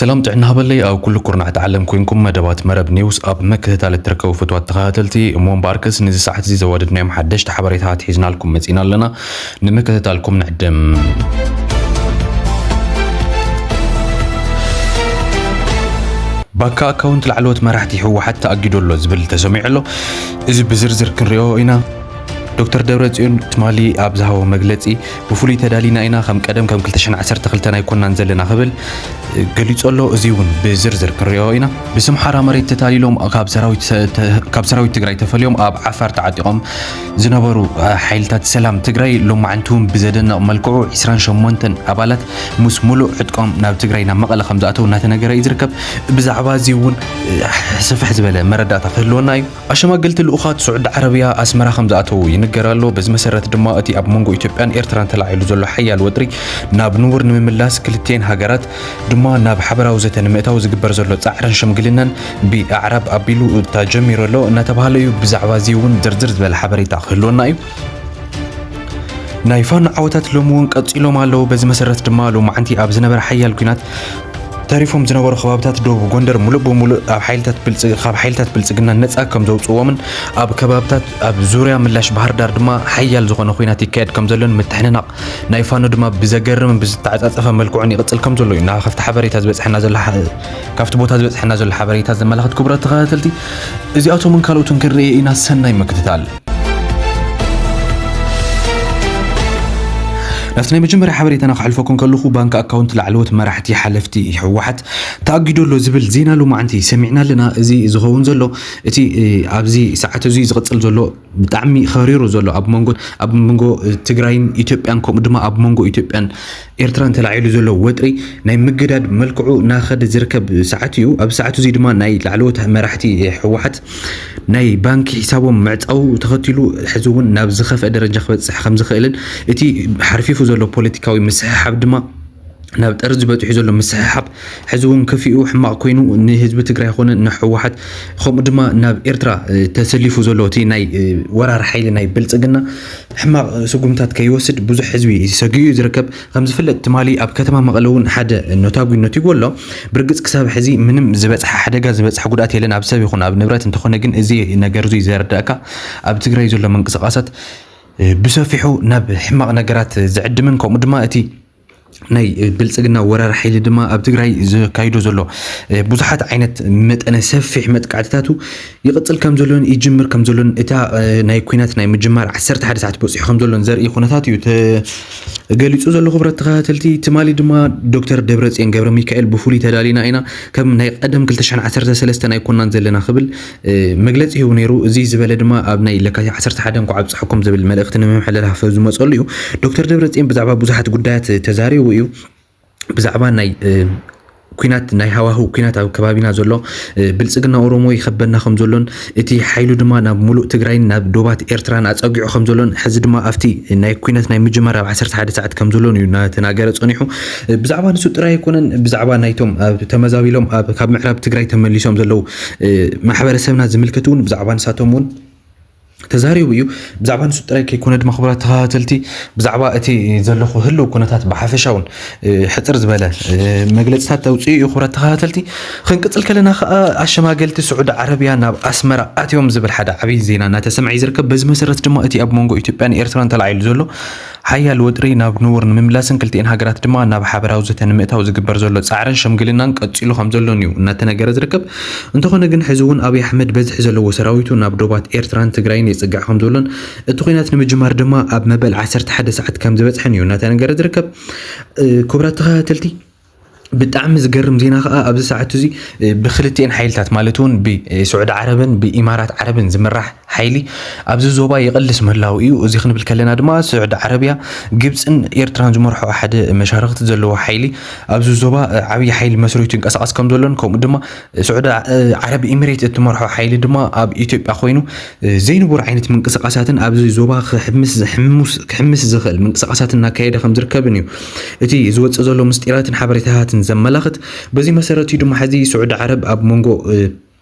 ሰላም ጥዕና ሃበለይ ኣብ ኩሉ ኩርናዕቲ ዓለም ኮንኩም መደባት መረብ ኒውስ ኣብ ምክትታል እትርከቡ ፍትዋት ተኸታተልቲ። እሞ እምበኣርከስ ንዚ ሰዓት እዚ ዘዋደድናዮም ሓደሽቲ ሓበሬታታት ሒዝናልኩም መጺና ኣለና። ንምክትታልኩም ንዕድም። ባንክ ኣካውንት ላዕለዎት መራሕቲ ህወሓት ተኣጊዱ ኣሎ ዝብል ተሰሚዑ ኣሎ። እዚ ብዝርዝር ክንሪኦ ኢና። ዶክተር ደብረጽዮን ትማሊ ኣብ ዝሃቦ መግለጺ፣ ብፍሉይ ተዳሊና ኢና፣ ከም ቀደም ከም ክልተ ሽሕን ዓሰርተ ክልተን ኣይኮናን ዘለና ክብል ገሊጹ ኣሎ። እዚ እውን ብዝርዝር ክንሪኦ ኢና። ብስም ሓራ መሬት ተታሊሎም ካብ ሰራዊት ተ-፣ ካብ ሰራዊት ትግራይ ተፈልዮም ኣብ ዓፋር ተዓጢቖም ዝነበሩ ሓይልታት ሰላም ትግራይ ሎማዓንቲ እውን ብዘደንቕ መልክዑ ዒስራን ሸሞንተን ኣባላት ምስ ሙሉእ ዕጥቆም ናብ ትግራይ ናብ መቐለ ከም ዝኣተው እናተነገረ እዩ ዝርከብ። ብዛዕባ እዚ እውን ስፍሕ ዝበለ መረዳእታ ክህልወና እዩ። ኣሸማገልቲ ልኡኻት ስዑዲ ዓረብያ ኣስመራ ከም ዝኣተዉ ይንገር ኣሎ። በዚ መሰረት ድማ እቲ ኣብ መንጎ ኢትዮጵያን ኤርትራን ተላዒሉ ዘሎ ሓያል ወጥሪ ናብ ንቡር ንምምላስ ክልቲኤን ሃገራት ድማ ናብ ሓበራዊ ዘተ ንምእታው ዝግበር ዘሎ ጻዕርን ሽምግልናን ብኣዕራብ ኣቢሉ ተጀሚሩ ኣሎ እናተባህለ እዩ። ብዛዕባ እዚ እውን ዝርዝር ዝበለ ሓበሬታ ክህልወና እዩ። ናይ ፋኖ ዓወታት ሎሚ እውን ቀጺሎም ኣለዉ። በዚ መሰረት ድማ ሎማዓንቲ ኣብ ዝነበረ ሓያል ኲናት ተሪፎም ዝነበሩ ከባብታት ደቡብ ጎንደር ሙሉእ ብሙሉእ ኣብ ሓይልታት ብልጽ-፣ ካብ ሓይልታት ብልጽግና ነጻ ከም ዘውጽዎምን ኣብ ከባብታት ኣብ ዙርያ ምላሽ ባህር ዳር ድማ ሓያል ዝኾነ ኲናት ይካየድ ከም ዘሎን ምትሕንናቕ ናይ ፋኖ ድማ ብዘገርምን ብዝተዓጻጸፈ መልክዑን ይቕጽል ከም ዘሎ እዩ ናኸፍቲ ሓበሬታ ዝበጽሐና ዘሎ ሓ-፣ ካብቲ ቦታ ዝበጽሐና ዘሎ ሓበሬታ ዘመላኽት። ክቡራት ተኸታተልቲ፣ እዚኣቶምን ካልኦትን ክንርኢ ኢና። ሰናይ ምክትታል። ናብቲ ናይ መጀመርያ ሓበሬታና ክሕልፈኩም ከለኹ፣ ባንክ ኣካውንት ላዕለዎት መራሕቲ ሓለፍቲ ህወሓት ተኣጊዱ ኣሎ ዝብል ዜና ሎማዓንቲ ሰሚዕና ኣለና። እዚ ዝኸውን ዘሎ እቲ፣ እ፣ ኣብዚ ሰዓት እዚ ዝቕጽል ዘሎ ብጣዕሚ ኸሪሩ ዘሎ ኣብ መንጎ፣ ኣብ መንጎ፣ እ፣ ትግራይን ኢትዮጵያን ከምኡ ድማ ኣብ መንጎ ኢትዮጵያን ኤርትራን ተላዒሉ ዘሎ ወጥሪ ናይ ምግዳድ መልክዑ እናኸደ ዝርከብ ሰዓት እዩ። ኣብ ሰዓት እዚ ድማ ናይ ላዕለዎት መራሕቲ ህወሓት ናይ ባንክ ሒሳቦም ምዕጻው ተኸቲሉ ሕዚ እውን ናብ ዝኸፍአ ደረጃ ክበጽሕ ከም ዝኽእልን እቲ ሓርፊፉ ዘሎ ፖለቲካዊ ምስሕሓብ ድማ ናብ ጠርዚ በጺሑ ዘሎ ምስሕሓብ ሕዚ እውን ከፊኡ ሕማቕ ኮይኑ ንህዝቢ ትግራይ ኮነ ንህወሓት ከምኡ ድማ ናብ ኤርትራ፣ እ፣ ተሰሊፉ ዘሎ እቲ ናይ፣ እ፣ ወራር ሓይሊ ናይ ብልጽግና ሕማቕ ስጉምታት ከይወስድ ብዙሕ ህዝቢ ሰጊኡ እዩ ዝርከብ። ከም ዝፍለጥ ትማሊ ኣብ ከተማ መቐለ እውን ሓደ ነታጒ ነቲጉ ኣሎ። ብርግጽ ክሳብ ሕዚ ምንም ዝበጽሐ ሓደጋ ዝበጽሐ ጉድኣት የለን ኣብ ሰብ ይኹን ኣብ ንብረት። እንተኾነ ግን እዚ ነገር እዚ ዘረዳእካ ኣብ ትግራይ ዘሎ ምንቅስቃሳት፣ እ፣ ብሰፊሑ ናብ ሕማቕ ነገራት ዝዕድምን ከምኡ ድማ እቲ ናይ ብልጽግና ወራር ሓይሊ ድማ ኣብ ትግራይ ዘካይዶ ዘሎ፣ እ፣ ብዙሓት ዓይነት መጠነ ሰፊሕ መጥቃዕትታቱ ይቕጽል ከም ዘሎን ይጅምር ከም ዘሎን እታ፣ እ፣ ናይ ኲናት ናይ ምጅማር ዓሰርተ ሓደ ሰዓት በጺሑ ከም ዘሎን ዘርኢ ኩነታት እዩ ተገሊጹ ዘሎ። ክቡራት ተኸታተልቲ፣ ትማሊ ድማ ዶክተር ደብረጽዮን ገብረ ሚካኤል ብፍሉይ ተዳሊና ኢና፣ ከም ናይ ቀደም ክልተ ሽሕን ዓሰርተ ሰለስተን ኣይኮናን ዘለና ክብል፣ እ፣ መግለጺ ሂቡ ነይሩ። እዚ ዝበለ ድማ ኣብ ናይ ለካቲት ዓሰርተ ሓደ እንኳዕ ኣብጽሐኩም ዝብል መልእኽቲ ንምምሕልላፍ ዝመጸሉ እዩ። ዶክተር ደብረጽዮን ብዛዕባ ብዙሓት ጉዳያት ተዛሪቡ እዩ። ብዛዕባ ናይ፣ እ፣ ኲናት፣ ናይ ሃዋህው ኲናት ኣብ ከባቢና ዘሎ፣ እ፣ ብልጽግና ኦሮሞ ይኸበና ከም ዘሎን እቲ ሓይሉ ድማ ናብ ሙሉእ ትግራይን ናብ ዶባት ኤርትራን ኣጸጊዑ ከም ዘሎን ሕዚ ድማ ኣብቲ ናይ ኲናት ናይ ምጅማር ኣብ ዓሰርተ ሓደ ሰዓት ከም ዘሎን እዩ እናተናገረ ጸኒሑ። እ፣ ብዛዕባ ንሱ ጥራይ ኣይኮነን፣ ብዛዕባ ናይቶም ኣብ ተመዛቢሎም ኣብ ካብ ምዕራብ ትግራይ ተመሊሶም ዘለዉ፣ እ፣ ማሕበረሰብና ዝምልከት እውን ብዛዕባ ንሳቶም እውን ተዛሪቡ እዩ። ብዛዕባ ንሱ ጥራይ ከይኮነ ድማ ክቡራት ተኸታተልቲ ብዛዕባ እቲ ዘለኹ ህልው ኩነታት ብሓፈሻ እውን፣ እ፣ ሕጽር ዝበለ፣ እ፣ መግለጽታት ኣውጽኡ እዩ። ክቡራት ተኸታተልቲ ክንቅጽል ከለና ከኣ ኣሸማገልቲ ስዑዲ ዓረብያ ናብ ኣስመራ ኣትዮም ዝብል ሓደ ዓብዪ ዜና እናተሰምዐ እዩ ዝርከብ። በዚ መሰረት ድማ እቲ ኣብ መንጎ ኢትዮጵያን ኤርትራን ተላዒሉ ዘሎ ሓያል ወጥሪ ናብ ንቡር ንምምላስን ክልቲኤን ሃገራት ድማ ናብ ሓበራዊ ዘተ ንምእታው ዝግበር ዘሎ ጻዕርን ሽምግልናን ቀጺሉ ከም ዘሎን እዩ እናተነገረ ዝርከብ። እንተኾነ ግን ሕዚ እውን ኣብይ ኣሕመድ በዝሒ ዘለዎ ሰራዊቱ ናብ ዶባት ኤርትራን ትግራይን የጽግዕ ከም ዘሎን እቲ ኲናት ንምጅማር ድማ ኣብ መበል ዓሰርተ ሓደ ሰዓት ከም ዝበጽሐን እዩ እናተነገረ ዝርከብ። እ፣ ክቡራት ተኸታተልቲ፣ ብጣዕሚ ዝገርም ዜና ከኣ ኣብዚ ሰዓት እዚ፣ እ፣ ብክልቲኤን ሓይልታት ማለት እውን ብስዑዲ ዓረብን ብኢማራት ዓረብን ዝምራሕ ሓይሊ ኣብዚ ዞባ ይቕልስ ምህላው እዩ። እዚ ክንብል ከለና ድማ ስዑዲ ዓረብያ፣ ግብጽን ኤርትራን ዝመርሖ ሓደ መሻርኽቲ ዘለዎ ሓይሊ ኣብዚ ዞባ፣ እ፣ ዓብዪ ሓይሊ መስሪቱ ይንቀሳቐስ ከም ዘሎን ከምኡ ድማ ስዑዲ ዓ-፣ ዓረብ ኢሚሬት እትመርሖ ሓይሊ ድማ ኣብ ኢትዮጵያ ኮይኑ፣ እ፣ ዘይንቡር ዓይነት ምንቅስቃሳትን ኣብዚ ዞባ ክሕምስ፣ ሕሙስ፣ ክሕምስ ዝኽእል ምንቅስቃሳት እናካየደ ከም ዝርከብን እዩ እቲ ዝወጽእ ዘሎ ምስጢራትን ሓበሬታታትን ዘመላኽት። በዚ መሰረት እዩ ድማ ሕዚ ስዑዲ ዓረብ ኣብ መንጎ፣ እ፣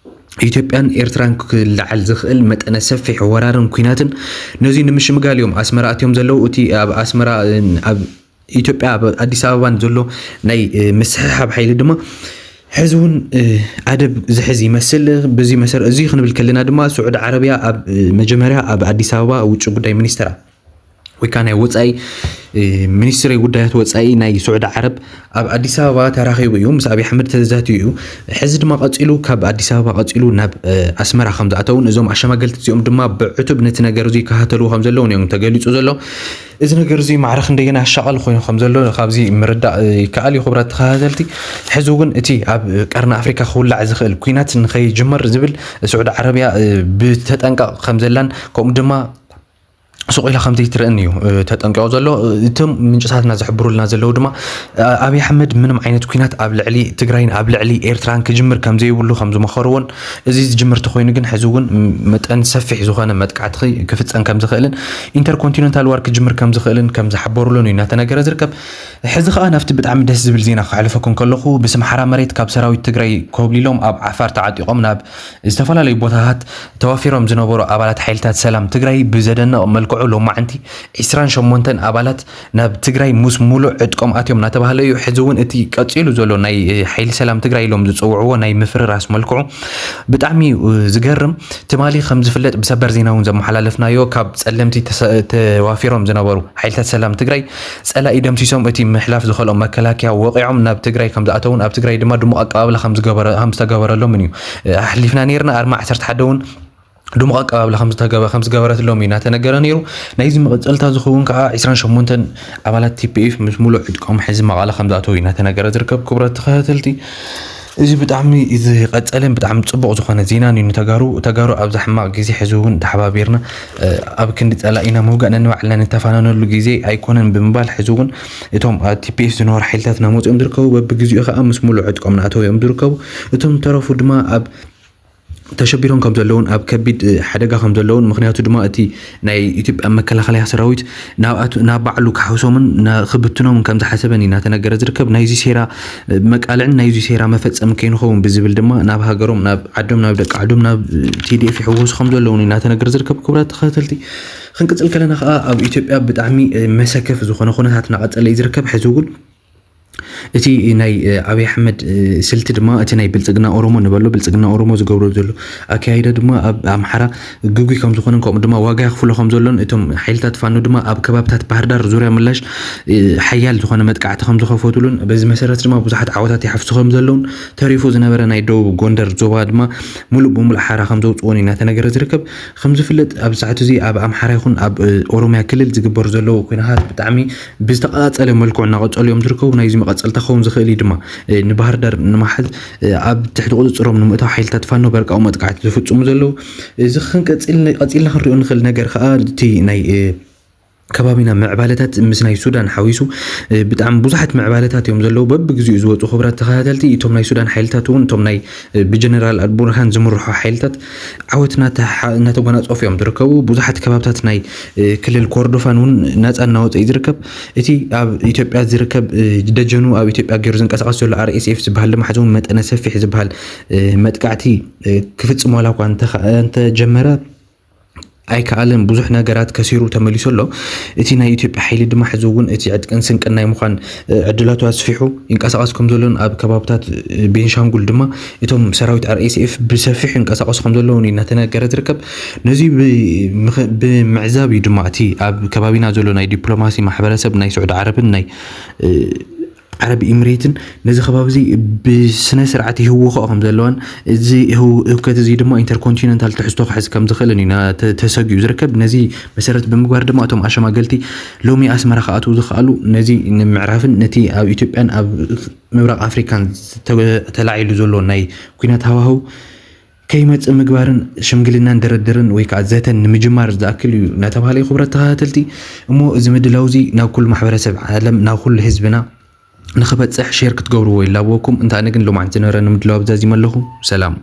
ኢትዮጵያን ኤርትራን ክለዓል ዝኽእል መጠነ ሰፊሕ ወራርን ኲናትን ነዚ ንምሽምጋል እዮም ኣስመራ ኣትዮም ዘለዉ። እቲ ኣብ ኣስመራ፣ እ፣ ኣብ ኢትዮጵያ ኣብ ኣዲስ ኣበባን ዘሎ ናይ፣ እ፣ ምስሕሓብ ሓይሊ ድማ ሕዚ እውን ኣደብ ዝሕዝ ይመስል። በዚ መሰረት እዚ ክንብል ከለና ድማ ስዑዲ ዓረብያ ኣብ መጀመርያ ኣብ ኣዲስ ኣበባ ውጭ ጉዳይ ሚኒስተራ ወይ ከዓ ናይ ወፃኢ ሚኒስትሪ ጉዳያት ወፃኢ ናይ ስዑዲ ዓረብ ኣብ ኣዲስ ኣበባ ተራኺቡ እዩ፣ ምስ ኣብይ ኣሕመድ ተዛትዩ እዩ። ሕዚ ድማ ቀፂሉ ካብ ኣዲስ ኣበባ ቀፂሉ ናብ ኣስመራ ከም ዝኣተውን እዞም ኣሸማገልቲ እዚኦም ድማ ብዕቱብ ነቲ ነገር እዚ ይከታተልዎ ከም ዘለውን እዮም ተገሊፁ ዘሎ። እዚ ነገር እዚ ማዕረ ክንደየና ኣሻቓሊ ኮይኑ ከም ዘሎ ካብዚ ምርዳእ ይከኣል እዩ። ክቡራት ተኸታተልቲ፣ ሕዚ እውን እቲ ኣብ ቀርኒ ኣፍሪካ ክውላዕ ዝኽእል ኲናት ንኸይጅመር ዝብል ስዑዲ ዓረብያ ብተጠንቀቕ ከም ዘላን ከምኡ ድማ ስቕ ኢላ ከም ዘይትርእን እዩ ተጠንቂቑ ዘሎ። እቶም ምንጭታትና ዝሕብሩልና ዘለዉ ድማ ኣብይ ኣሕመድ ምንም ዓይነት ኲናት ኣብ ልዕሊ ትግራይን ኣብ ልዕሊ ኤርትራን ክጅምር ከም ዘይብሉ ከም ዝመኸርዎን፣ እዚ ዝጅምር ተኮይኑ ግን ሕዚ እውን መጠን ሰፊሕ ዝኾነ መጥቃዕቲ ክፍፀም ከም ዝኽእልን ኢንተርኮንቲነንታል ዋር ክጅምር ከም ዝኽእልን ከም ዝሓበሩሉን እዩ እናተነገረ ዝርከብ። ሕዚ ከዓ ናብቲ ብጣዕሚ ደስ ዝብል ዜና ክሕልፈኩም ከለኹ፣ ብስም ሓራ መሬት ካብ ሰራዊት ትግራይ ኮብሊሎም ኣብ ዓፋር ተዓጢቖም ናብ ዝተፈላለዩ ቦታታት ተዋፊሮም ዝነበሩ ኣባላት ሓይልታት ሰላም ትግራይ ብዘደንቕ መልክዑ ሎማዕንቲ ዒስራን ሸሞንተን ኣባላት ናብ ትግራይ ምስ ሙሉእ ዕጥቆም ኣትዮም እናተባህለ እዩ። ሕዚ እውን እቲ ቀፂሉ ዘሎ ናይ ሓይሊ ሰላም ትግራይ ኢሎም ዝፅውዕዎ ናይ ምፍርራስ መልክዑ ብጣዕሚ እዩ ዝገርም። ትማሊ ከም ዝፍለጥ ብሰበር ዜና እውን ዘመሓላለፍናዮ ካብ ፀለምቲ ተሰ- ተዋፊሮም ዝነበሩ ሓይልታት ሰላም ትግራይ ፀላኢ ደምሲሶም እቲ ምሕላፍ ዝኸልኦም መከላከያ ወቂዖም ናብ ትግራይ ከም ዝኣተውን ኣብ ትግራይ ድማ ድሙቕ ኣቀባብላ ከም ዝገበረ- ከም ዝተገበረሎምን እዩ ኣሕሊፍና ነርና። ኣርማ ዓሰርተ ሓደ እውን ድሙቕ ኣቀባብላ ከም ዝተገበ- ከም ዝገበረትሎም እዩ እናተነገረ ነይሩ። ናይዚ መቐፀልታ ዝኸውን ከዓ ዒስራን ሸሞንተን ኣባላት ቲፒኤፍ ምስ ሙሉእ ዕጥቆም ሕዚ መቐለ ከም ዝኣተው እዩ እናተነገረ ዝርከብ። ክቡራት ተኸታተልቲ፣ እዚ ብጣዕሚ ዝቐፀለን ብጣዕሚ ፅቡቕ ዝኾነ ዜና እዩ ንተጋሩ። ተጋሩ ኣብዛ ሕማቕ ግዜ ሕዚ እውን ተሓባቢርና ኣብ ክንዲ ፀላኢና ምውጋእ ነንባዕልና ንተፋነነሉ ግዜ ኣይኮነን ብምባል ሕዚ እውን እቶም ኣብ ቲፒኤፍ ዝነበሩ ሓይልታት እናመፁ እዮም ዝርከቡ። በብግዚኡ ከዓ ምስ ሙሉእ ዕጥቆም እናኣተው እዮም ዝርከቡ። እቶም ተረፉ ድማ ኣብ ተሸቢሮም ከም ዘለውን ኣብ ከቢድ ሓደጋ ከም ዘለውን፣ ምክንያቱ ድማ እቲ ናይ ኢትዮጵያ መከላኸለያ ሰራዊት ናብኣቱ- ናብ ባዕሉ ክሓውሶምን ና- ክብትኖምን ከም ዝሓሰበን እዩ እናተነገረ ዝርከብ። ናይዚ ሴራ መቃልዕን ናይዚ ሴራ መፈፀሚ ከይንኸውን ብዝብል ድማ ናብ ሃገሮም ናብ ዓዶም ናብ ደቂ ዓዶም ናብ ቲዲኤፍ ይሕወሱ ከም ዘለውን እዩ እናተነገረ ዝርከብ። ክቡራት ተኸታተልቲ፣ ክንቅፅል ከለና ከዓ ኣብ ኢትዮጵያ ብጣዕሚ መሰከፊ ዝኾነ ኩነታት እናቐፀለ እዩ ዝርከብ። ሕዚ እውን እቲ ናይ ኣብይ ኣሕመድ ስልቲ ድማ እቲ ናይ ብልፅግና ኦሮሞ ንበሎ ብልፅግና ኦሮሞ ዝገብሮ ዘሎ ኣካይዳ ድማ ኣብ ኣምሓራ ግጉይ ከም ዝኾነን ከምኡ ድማ ዋጋ የኽፍሎ ከም ዘሎን እቶም ሓይልታት ፋኖ ድማ ኣብ ከባብታት ባህር ዳር ዙርያ ምላሽ ሓያል ዝኾነ መጥቃዕቲ ከም ዝኸፈቱሉን በዚ መሰረት ድማ ብዙሓት ዓወታት ይሓፍሱ ከም ዘለውን ተሪፉ ዝነበረ ናይ ደቡብ ጎንደር ዞባ ድማ ሙሉእ ብሙሉእ ሓራ ከም ዘውፅዎን እዩ እናተነገረ ዝርከብ። ከም ዝፍለጥ ኣብ ሰዓት እዚ ኣብ ኣምሓራ ይኹን ኣብ ኦሮሚያ ክልል ዝግበሩ ዘለዉ ኩናታት ብጣዕሚ ብዝተቐፃፀለ መልክዑ እናቐፀሉ እዮም ዝርከቡ። ናይዚ መቐፀልታ ክኸውን ዝኽእል እዩ ድማ ንባህር ዳር ንምሓዝ ኣብ ትሕቲ ቁፅፅሮም ንምእታው ሓይልታት ፋኖ በርቃዊ መጥቃዕቲ ዝፍፅሙ ዘለዉ። እዚ ክንቀፂልና ክንሪኦ ንኽእል ነገር ከዓ እቲ ናይ ከባቢና ምዕባለታት ምስ ናይ ሱዳን ሓዊሱ ብጣዕሚ ብዙሓት ምዕባለታት እዮም ዘለዉ በብግዚኡ ዝወፁ። ክቡራት ተኸታተልቲ፣ እቶም ናይ ሱዳን ሓይልታት እውን እቶም ናይ ብጀነራል ኣልቡርሃን ዝምርሑ ሓይልታት ዓወት እናተጎናፀፉ እዮም ዝርከቡ። ብዙሓት ከባብታት ናይ ክልል ኮርዶፋን እውን ናፃ እናወፀ እዩ ዝርከብ። እቲ ኣብ ኢትዮጵያ ዝርከብ ደጀኑ ኣብ ኢትዮጵያ ገይሩ ዝንቀሳቀስ ዘሎ ኣርኤስኤፍ ዝበሃል ድማ ሕዚ እውን መጠነ ሰፊሕ ዝበሃል መጥቃዕቲ ክፍፅም ዋላ እኳ እንተጀመረ ኣይከኣለን። ብዙሕ ነገራት ከሲሩ ተመሊሱ ኣሎ። እቲ ናይ ኢትዮጵያ ሓይሊ ድማ ሕዚ እውን እቲ ዕጥቅን ስንቅን ናይ ምዃን ዕድላቱ ኣስፊሑ ይንቀሳቐስ ከም ዘሎን ኣብ ከባብታት ቤንሻንጉል ድማ እቶም ሰራዊት ኣርኤስኤፍ ብሰፊሑ ይንቀሳቐሱ ከም ዘለውን እዩ እናተነገረ ዝርከብ። ነዚ ብምዕዛብ እዩ ድማ እቲ ኣብ ከባቢና ዘሎ ናይ ዲፕሎማሲ ማሕበረሰብ ናይ ስዑዲ ዓረብን ናይ ዓረብ ኢምሬትን ነዚ ከባቢ እዚ ብስነ ስርዓት ይህውኽኦ ከም ዘለዋን እዚ ህውከት እዚ ድማ ኢንተርኮንቲነንታል ትሕዝቶ ክሕዝ ከም ዝኽእልን እዩ ተሰጊኡ ዝርከብ። ነዚ መሰረት ብምግባር ድማ እቶም ኣሸማገልቲ ሎሚ ኣስመራ ክኣትዉ ዝኽኣሉ ነዚ ንምዕራፍን ነቲ ኣብ ኢትዮጵያን ኣብ ምብራቕ ኣፍሪካን ተላዒሉ ዘሎ ናይ ኩናት ሃዋህው ከይመፅእ ምግባርን ሽምግልናን ድርድርን ወይ ከዓ ዘተን ንምጅማር ዝኣክል እዩ እናተባሃለ እዩ። ክቡራት ተኸታተልቲ፣ እሞ እዚ ምድላው እዚ ናብ ኩሉ ማሕበረሰብ ዓለም ናብ ኩሉ ህዝብና ንኽበፅሕ ሼር ክትገብርዎ ይላብወኩም። እንተኣነ ግን ሎማዓንቲ ዝነበረኒ ምድላው ኣብዛዚመ ኣለኹ። ሰላም።